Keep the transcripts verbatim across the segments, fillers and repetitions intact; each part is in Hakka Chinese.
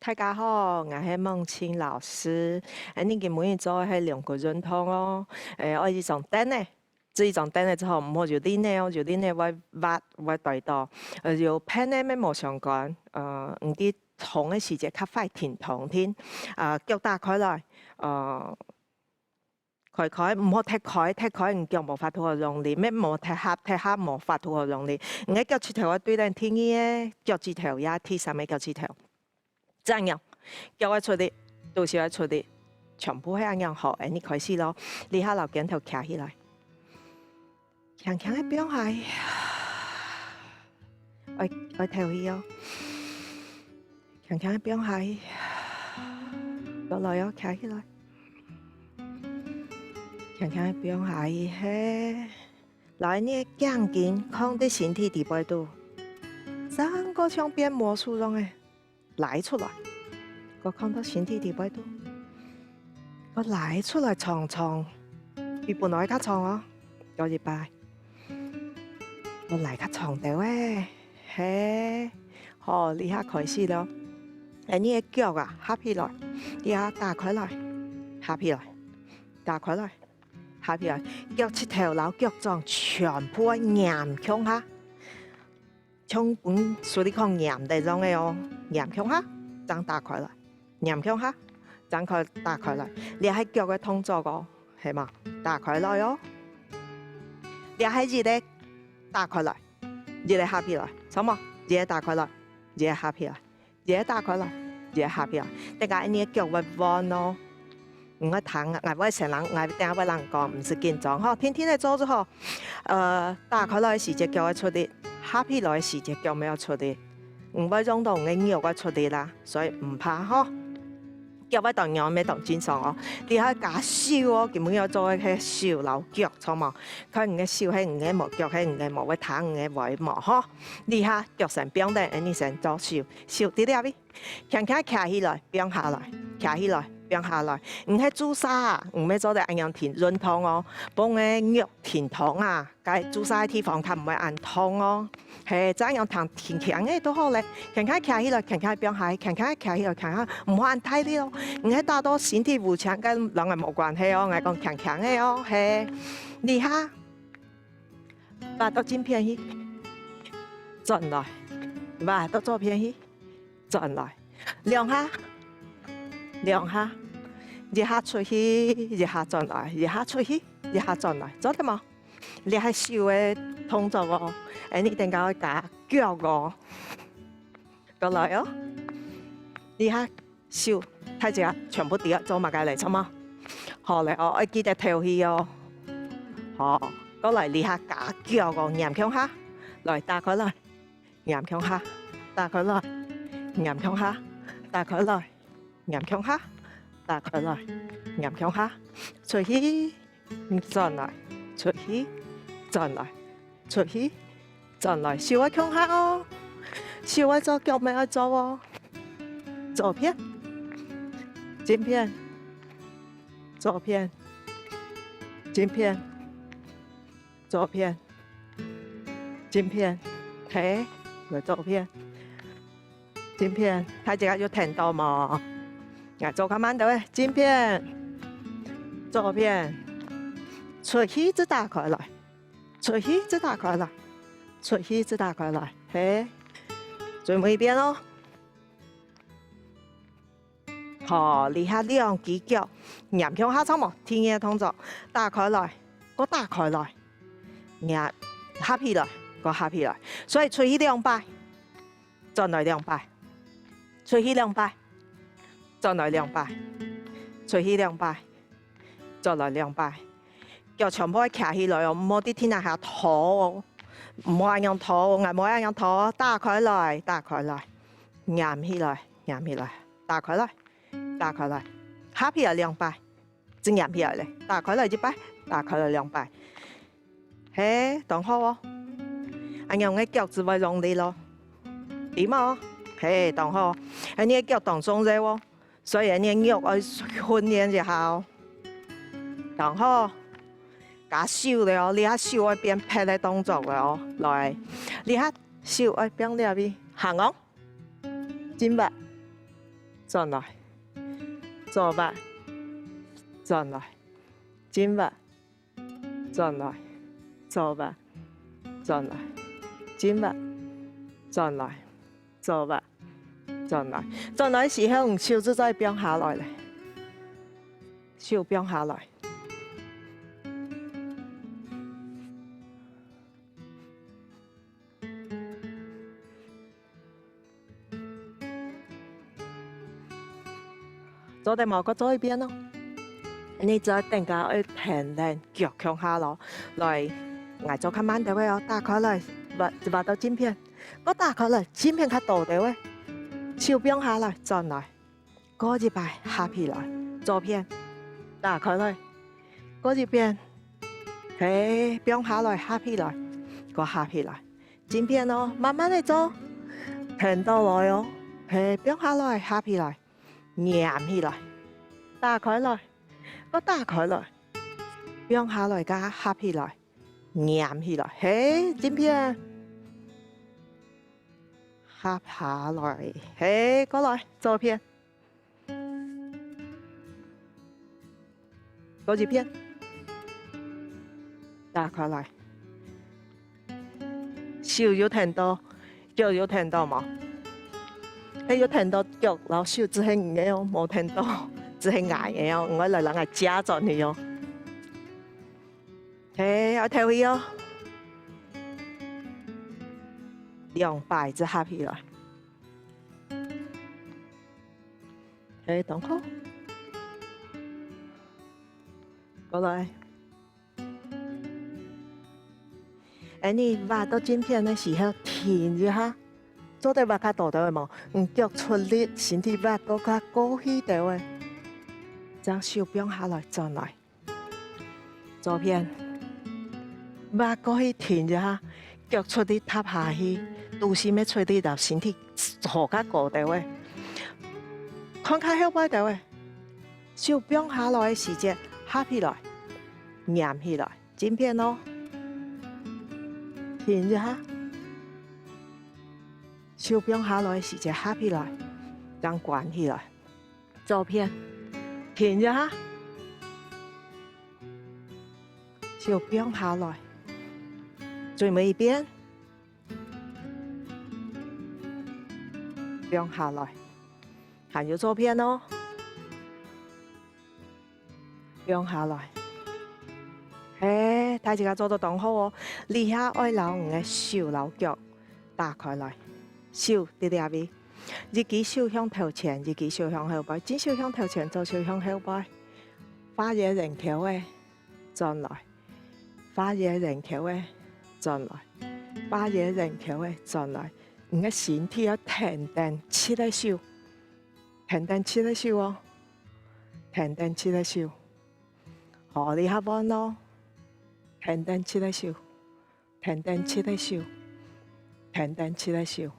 大家好，𠊎係孟青老師。恁呢今晡日做个係龍骨運動哦。誒，愛一張凳仔，這一張凳仔之後，毋好有輪仔哦，有輪仔會滑，會跌倒。呃，有平仔乜無相關。呃，你在動个時節較快停動停。啊，腳打開來，呃， 開開，毋好忒開，忒開你腳無法度好用力，乜無忒狹，忒狹無法度好用力。你个腳趾頭愛對等第二个腳趾頭，也第三个腳趾頭。恁樣，腳愛出力，肚屎愛出力，全部係恁樣好。誒，你開始咯，這下摎肩頭擎起來，輕輕个放下去，愛愛敨氣哦。 輕輕放下去，落來哦，擎起來。輕輕放下去，嘿。來，你个頸根囥在身體底背肚，像个像變魔術樣个拉出來，過囥到身體底背肚，過拉出來長長，比本來較長哦，過一擺。 來較長兜仔，嘿，好，這下開始咯。誒，你个腳啊，合起來，這下打開來，合起來，打開來，合起來，腳膝頭摎腳掌全部愛黏共下，像分手裡講黏等樣个哦，黏共下，正打開來。 黏共下，正可以打開來。這係腳个動作哦，係無？打開來哦。這係一个打開來，一个合起來，著無？一个打開來，一个合起來，一个打開來，一个合起來。等下你个腳會彎哦。毋愛聽，𠊎會先人，𠊎等下會人講，毋使緊張吼，定定仔做就好。呃，打開來時節腳愛出力，合起來時節腳乜愛出力。 毋會用到你个肉个出力啦，所以毋怕吼。腳會當軟乜當正常哦。這下加手哦，今晡日愛做个係手摎腳，著無？看你个手係你个無，腳係你个無，會彈你个會無吼。這下腳先放等，恁呢先做手，手在這位，輕輕擎起來，放下來，擎起來，放下來。你係注射啊，你乜做得恁樣停，運動哦，幫你个肉停動啊。 該注射个地方較毋會恁痛哦。係，恁樣彈輕輕仔就好咧，輕輕擎起來，輕輕放下去，輕輕擎起來，輕輕，毋好恁大力哦。你係打到身體烏青，該摎𠊎無關係哦，𠊎講輕輕仔哦，係。這下，畫到正片去，轉來，畫到左片去，轉來，兩下，兩下，一下出去，一下轉來，一下出去，一下轉來，做得無？ 這係手个動作哦，恁呢等下愛加腳哦。過來哦，這下手大家全部知做麼个咧，著無？好咧哦，愛記得敨氣哦。好，過來這下加腳哦，黏共下，來打開來，黏共下，打開來，黏共下，打開來。 黏共下，打開來，黏共下，出去，轉來，出去，轉來，出去，轉來，手愛共下哦，手愛做，腳乜愛做哦。左片，正片，左片，正片， 左片，正片，係，來左片，正片，大家有聽到無？𠊎做較慢兜仔，正片，左片，出去就打開來，出去就打開來，出去就打開來，係，最尾一遍哦。 好，這下兩支腳黏共下著無？第二个動作，打開來，過打開來，黏，合起來，過合起來。所以出去兩擺，轉來兩擺，出去兩擺，轉來兩擺，出去兩擺，轉來兩擺。腳全部愛擎起來哦，毋好在地泥下拖哦，毋好恁樣拖哦，𠊎無恁樣拖哦，打開來，打開來，黏起來，黏起來。 打開來，打開來，合起來兩擺，正黏起來咧。打開來一擺，打開來兩擺。係，當好哦。恁樣个腳就會用力咯。知無？係，當好。恁呢个腳當重要哦，所以恁呢个肉愛訓練一下哦。當好。加手咧哦，這下手愛變別个動作咧哦。來，這下手愛變這位，行哦。 正擺，轉來，左滑，轉來，正滑，轉來，左滑，轉來，正滑，轉來，左滑，轉來。轉來个時候，手就再放下來咧，手放下來。 做得無？過做一遍哦。你再等下愛跈等腳向下咯。來，𠊎做較慢兜仔哦，打開來，滑，滑到正片，過打開來，正片較多兜仔，手放下來，轉來。 過一擺合起來，左片，打開來，過一遍，係，放下來，合起來，過合起來，正片哦，慢慢仔做，跈倒來哦，係，放下來，合起來，黏起來，打開來，過打開來，放下來，加合起來，黏起來，係，正片，合下來，係，過來，左片。 過一遍，打開來。手有跈到，腳有跈到無？係有跈到腳摎手就係你个哦，無跈到就係𠊎个哦，𠊎來摎𠊎借轉去哦。係，愛敨氣哦。兩擺就合起來。 係，當好。過來。恁呢，滑到正片个時候，停一下。做得滑較多兜仔無？你腳出力，身體滑到較過去兜仔。將手放下來，轉來。 左片，滑過去停一下，腳出力踏下去，肚屎乜出力摎身體坐較高兜仔。看較後背兜仔，手放下來个時節，合起來，黏起來，正片哦。停一下，手放下來个時節，合起來，正關起來。 左片，停一下，手放下來，最尾一遍，放下來，還有左片哦，放下來。係，大自家做到當好哦！這下愛摎你个手摎腳打開來，手在這位。 一支手向頭前，一支手向後背，正手向頭前，左手向後背。畫一个圓圈仔，轉來。畫一个圓圈仔，轉來。畫一个圓圈仔，轉來。你个身體愛跈等七个手，跈等七个手哦，跈等七个手。好，這下換哦，跈等七个手。 跈等七个手，跈等七个手。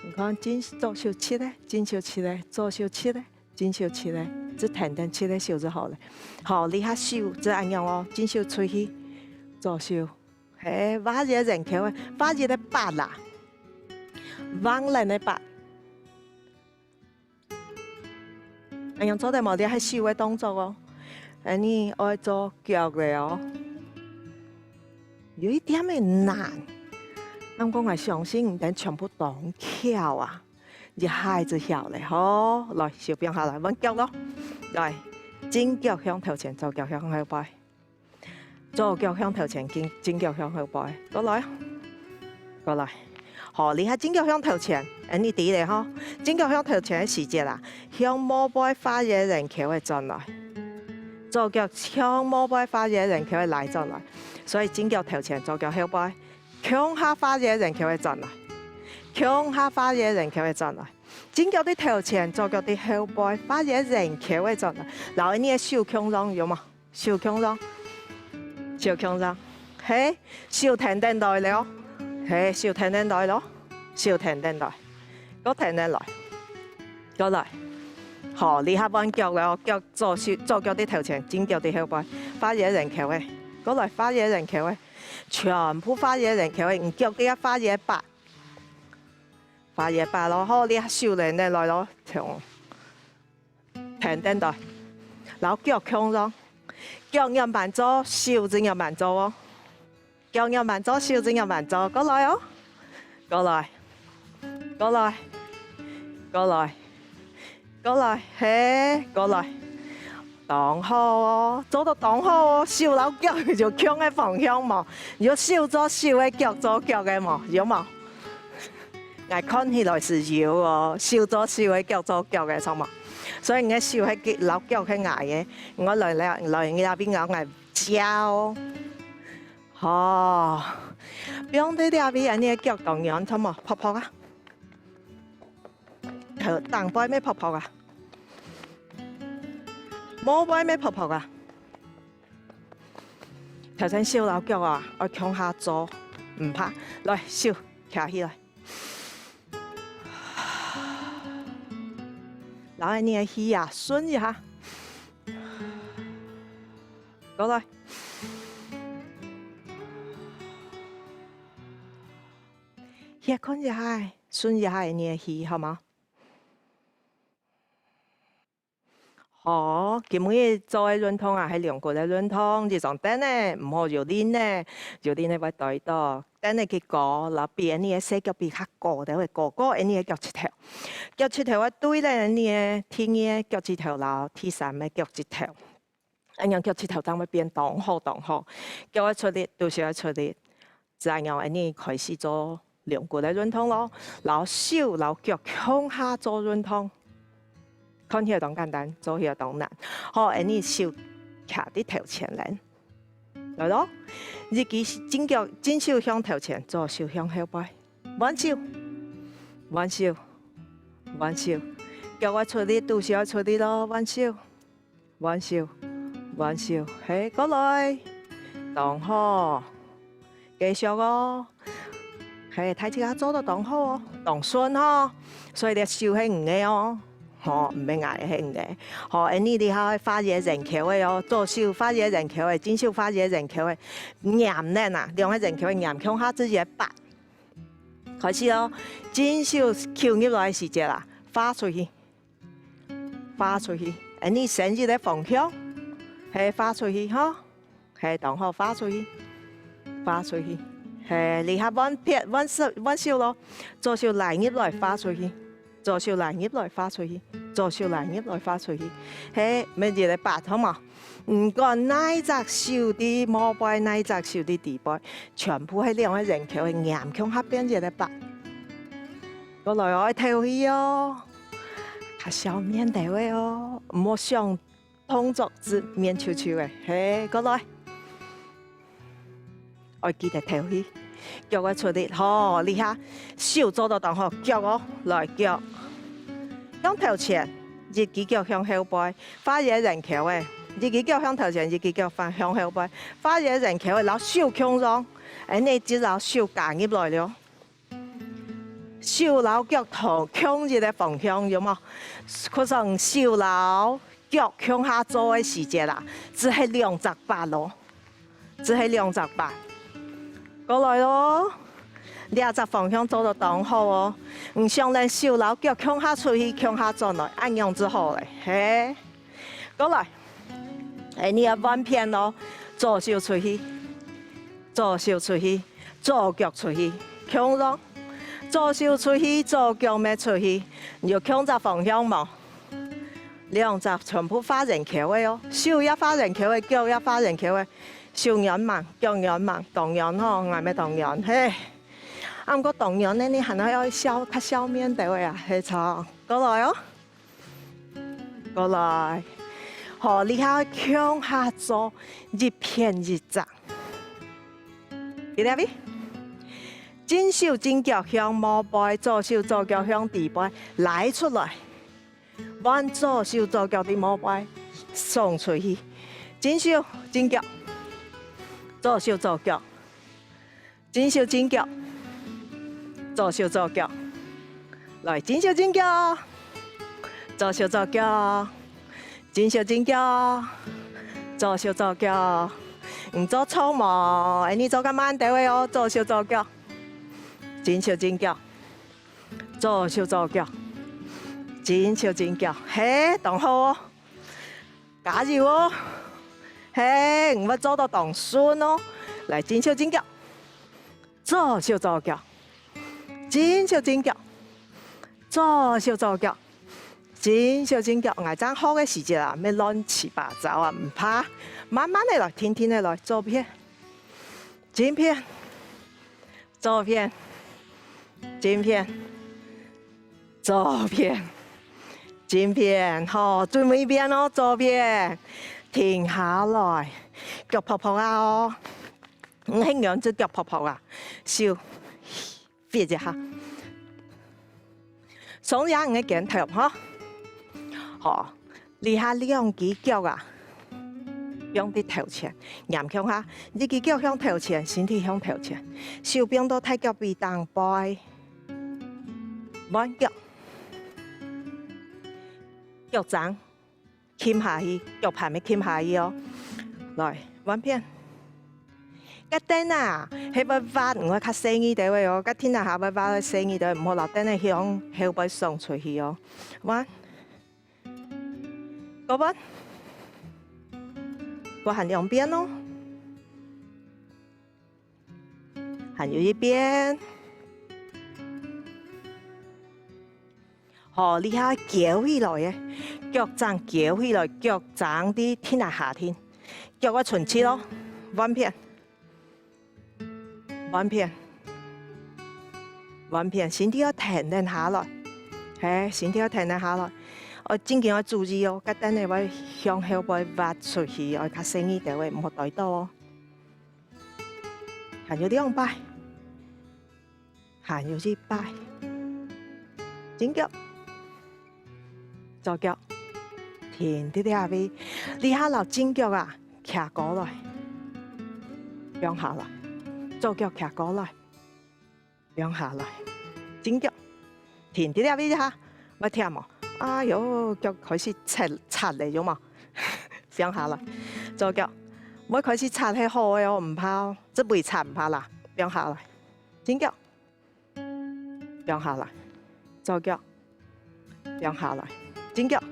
你看，正，左手七个，正手七个，左手七个，正手七个，就跈等七个手就好了。好，這下手就恁樣哦，正手出去，左手，係，畫一个圓圈仔，畫一个八啦，橫輪个八。 恁樣做得無？這係手个動作哦。恁呢愛做腳了哦。有一點仔難，毋過𠊎相信你兜全部當巧啊，一下就曉了吼。來，手放下來，換腳咯。來，正腳向頭前，左腳向後背。 左腳向頭前，正，正腳向後背，過來，過來。好，這下正腳向頭前，恁呢知了吼。正腳向頭前个時節啊，向外背畫一个圓圈仔轉來。左腳向外背畫一个圓圈仔來轉來，所以正腳頭前，左腳後背，共下畫一个圓圈仔轉來，共下畫一个圓圈仔轉來。正腳在頭前，左腳在後背，畫一个圓圈仔轉來，摎你个手共樣，有無？ 手共樣，手共樣，係，手跈等來了，係，手跈等來了，手跈等來，過跈等來，過來。好，這下換腳了，腳左手，左腳在頭前，正腳在後背，畫一个圓圈仔，過來畫一个圓圈仔，全部畫一个圓圈仔，你腳底下畫一个八。 畫一个八咯，好，這下手跈等來咯，像跈等來，摎腳共樣，腳仰般做，手就仰般做哦。腳仰般做，手就仰般做，過來哦，過來，過來，過來，過來，嘿，過來。當好哦，做到當好哦，手摎腳就共个方向無？有手做手个，腳做腳个無？有無？ 𠊎看起來係有哦，手做手个，腳做腳个，著無？所以你个手係摎腳係𠊎个，𠊎來來來，你這位摎𠊎照。吼，放在這位，恁呢个腳當軟，著無？薄薄啊？頭頂背乜薄薄啊？毛背乜薄薄啊？頭先手摎腳啊，愛共下做，毋怕。來，手擎起來。 摎你个氣啊，順一下。過來。歇睏一下，順一下你个氣，好無？ 好，今日做个運動啊，係龍骨个運動，一張凳仔，毋好有輪仔，有輪仔會跌倒。凳仔較高，摎比你个細腳比較高，就會高過你个腳趾頭。腳趾頭愛對咧你个第二个腳趾頭摎第三个腳趾頭。恁樣腳趾頭正會變當好當好。腳愛出力，肚屎愛出力。 就恁樣，恁呢開始做龍骨个運動咯，摎手摎腳共下做運動。看起來當簡單，做起來當難。好，恁呢手擎在頭前咧。來咯，一支正腳，正手向頭前，左手向後背。換手，換手，換手。腳愛出力，肚屎愛出力咯，換手。 換手，換手，嘿，過來，當好，繼續哦，嘿，大自家做到當好哦，當順哦，所以這手係你个哦，吼，毋係𠊎个，係你个，吼，恁呢這下畫圓圈个哦，左手畫圓圈个，正手畫圓圈个，黏等啊，兩个圓圈个黏共下，自家拔，開始哦，正手搝入來个時節啦，畫出去。 畫出去，恁呢先一个方向，嘿，畫出去吼，嘿，當好畫出去，畫出去，嘿，這下換片，換手，換手咯，左手拉入來畫出去，左手拉入來畫出去，左手拉入來畫出去，嘿，每一个拔好無？毋管哪一隻手在毛背，哪一隻手在底背，全部係兩个圓圈个黏共下變一个拔。過來哦，愛敨氣哦。 較笑面兜仔哦，毋好想動作就面臭臭个，嘿，過來。愛記得敨氣，腳愛出力，吼，這下手做到當好，腳哦，來腳。向頭前，一支腳向後背，畫圓圈个，一支腳向頭前，一支腳向，向後背，畫圓圈个，摎手共樣，恁呢就摎手加入來了。 手摎腳同共一个方向，有無？可上手摎腳共下做个時節啦，就係兩隻八咯，就係兩隻八。過來咯，這隻方向做到當好哦。你想等手摎腳共下出去，共下轉來，恁樣就好了，嘿。過來，哎，你愛換片咯，左手出去，左手出去。 左腳出去，共樣。左手出去，左腳乜出去，你有共隻方向無？兩隻全部畫圓圈个哦，手也畫圓圈个，腳也畫圓圈个，手軟吂，腳軟吂，當軟吼，𠊎乜當軟，嘿。啊，毋過當軟呢，你還愛笑，較笑面兜仔啊，嘿，著，過來哦。 過來，好，這下共下做一片一隻。在這位，正手正腳向毛背，左手左腳向底背，拉出來。換左手左腳在毛背，送出去。正手正腳，左手左腳。 正手正腳，左手左腳。來，正手正腳，左手左腳，正手正腳，左手左腳。你做著無？哎，你做較慢兜仔哦，左手左腳，正手正腳，左手左腳，正手正腳。嘿，當好哦。加油哦！嘿，你會做到當順哦！來，正手正腳，左手左腳，正手正腳，左手左腳，正手正腳。𠊎正學个時節啊，乜亂七八糟啊，毋怕，慢慢个來，定定个來，左片，正片，左片，正片，左片，正片，好，最尾一遍哦，左片，停下來，腳噗噗啊哦，毋係仰隻腳噗噗啊，手 fit一下。鬆一下你个肩頭吼。好，這下兩支腳啊，放在頭前，黏共下，一支腳向頭前，身體向頭前，手放到大腳髀頂背，換腳，腳踭 撳下去，腳盤乜撳下去哦。來，換片。該凳啊，係會滑，毋會較細義兜仔哦。該凳啊，下會滑會細義兜仔，毋好摎凳仔向後背送出去哦。換，過換，過還兩遍哦。 還有一遍。好，這下翹起來个，腳踭翹起來，腳踭在地泥下停，腳愛伸直哦，換片，換片，換片，身體愛挺等下來，嘿，身體愛挺等下來，愛正經愛注意哦，該凳仔會向後背滑出去，愛較細義兜仔，毋好跌倒哦。 還有兩擺，還有一擺。正腳，左腳，停在這位。這下摎正腳啊，擎高來，放下來，左腳擎高來， 放下來，正腳，停在這位一下，會忝無？哎喲，腳開始擦，擦咧，有無？放下來，左腳，會開始擦係好个哦，毋怕哦，這位擦毋怕啦，放下來，正腳，放下來，左腳，放下來，正腳，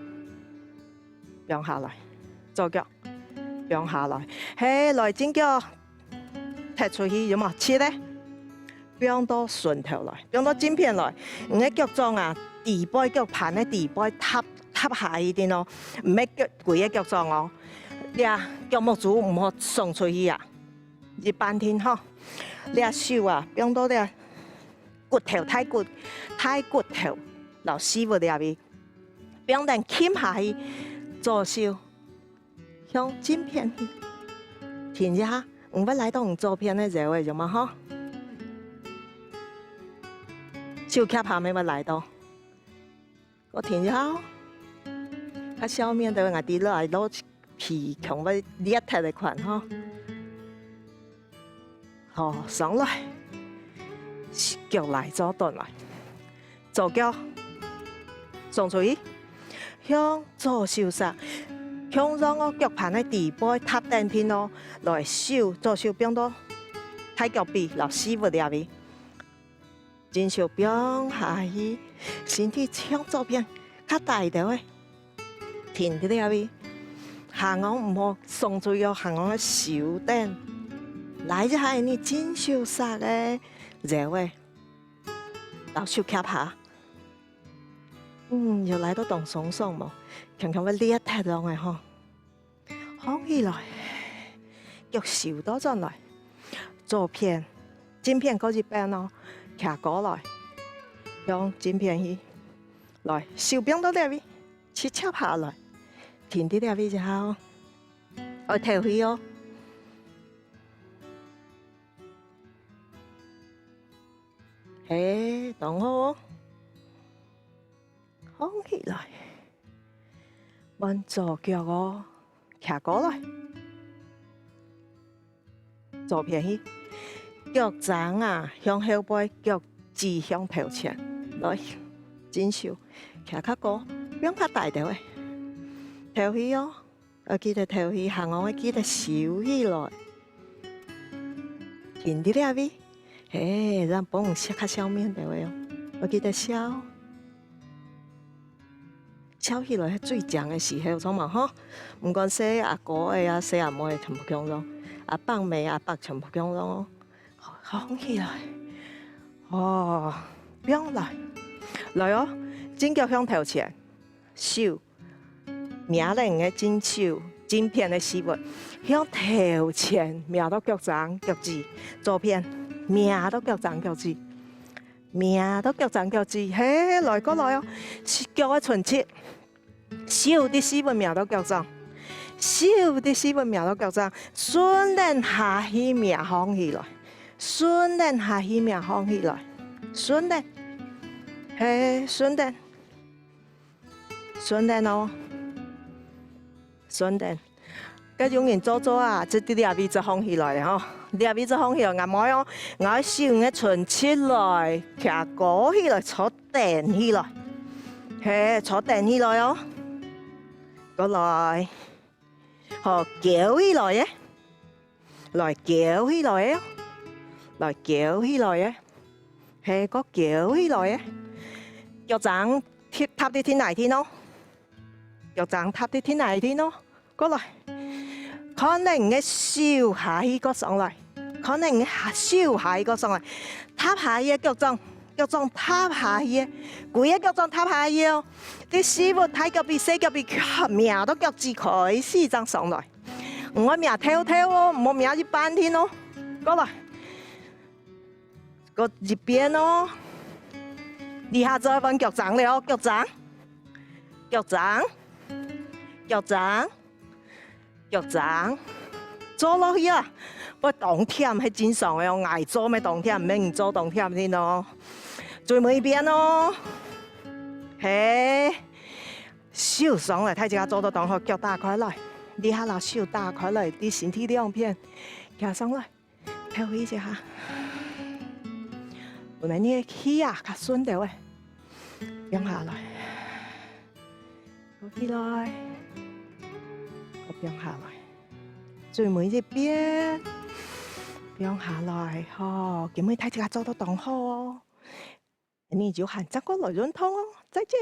放下來，左腳，放下來，嘿，來，正腳， 踢出去，有無？直个，放到脣頭來，放到正片來。你个腳掌啊，底背腳盤个底背踏，踏下去定哦，毋係腳，歸个腳掌哦。這腳目珠毋好送出去啊，一半定吼。這手啊，放到這骨頭、大骨、大骨頭，摎屎朏這位，放等撳下去，左手 向正片去。停一下，毋會拉著你左片个腰仔，有無吼？手胯下乜會拉著。過停一下哦。較笑面个，𠊎知來落去皮腔會裂忒个款吼。 好，上來，腳來做轉來，左腳送出去，向左手煞，向上哦，腳盤个底背踏等定哦，來手，左手放到大腳髀摎屎朏這位。 正手放下去，身體向左片較低兜仔，停在這位。下頷毋好送出去哦，下頷愛收等。拉一下你正手煞个腰仔，摎手胯下。嗯，有拉著當鬆爽無？強強會裂忒樣仔吼。 䟘起來，腳收倒轉來，左片、正片各一邊哦，擎高來，向正片去。來，手放到這位，直接下來，停在這位一下哦。愛敨氣哦。嘿，當好哦。䟘起來，換左腳哦。 擎高來。左片去，腳踭啊，向後背，腳趾向頭前。來，正手，擎較高，放較低兜仔。敨氣哦，愛記得敨氣，下頷愛記得收起來。停在這位，嘿，正分你笑較笑面兜仔哦，愛記得笑。翹起來係最靚个時候，著無吼？毋管細阿哥仔啊、細阿妹仔全部共樣，阿伯姆、阿伯全部共樣哦。好，放起來。哦，放來。來哦，正腳向頭前，手 摸等个正手，正片个屎朏，向頭前摸到腳踭、腳趾，左片，摸到腳踭、腳趾，摸到腳踭、腳趾，嘿，來，過來哦，腳个伸直，手在屎朏摸到腳踭，手在屎朏摸到腳踭，順等下去摸䟘起來，順等下去摸䟘起來，順等，嘿，順等。 順等哦，順等。該有人做做啊，就在這位就䟘起來吼，這位就䟘起來，𠊎毋愛哦，𠊎愛手个伸直來，擎高起來，坐等起來，嘿，坐等起來哦，過來，好，翹起來耶。 來，翹起來哦，來，翹起來耶，嘿，過翹起來耶。腳踭貼，踏在地泥頂哦，腳踭踏在地泥頂哦，過來，看等你个手下去過上來，看等你个手下去過上來，踏下去个腳掌，腳掌踏下去个，歸个腳掌踏下去哦。在屎朏大腳髀、細腳髀，摸到腳趾開始正上來。 毋好摸透透哦，毋好摸一半定哦。過來，過一遍哦。這下就愛換腳掌了哦，腳掌，腳掌，腳掌，腳掌。做落去啊，會當悿係正常个哦，𠊎做乜當悿，毋免你做當悿定哦。最尾一遍哦。嘿，手上來，大家做到當好，腳打開來，這下摎手打開來，在身體兩片，擎上來。 透氣一下，分你个氣啊較順兜仔，放下來，呼起來，放下來，最尾一遍，放下來，吼，今晡日大家做到當好哦，你就喊正過來運動哦，再見。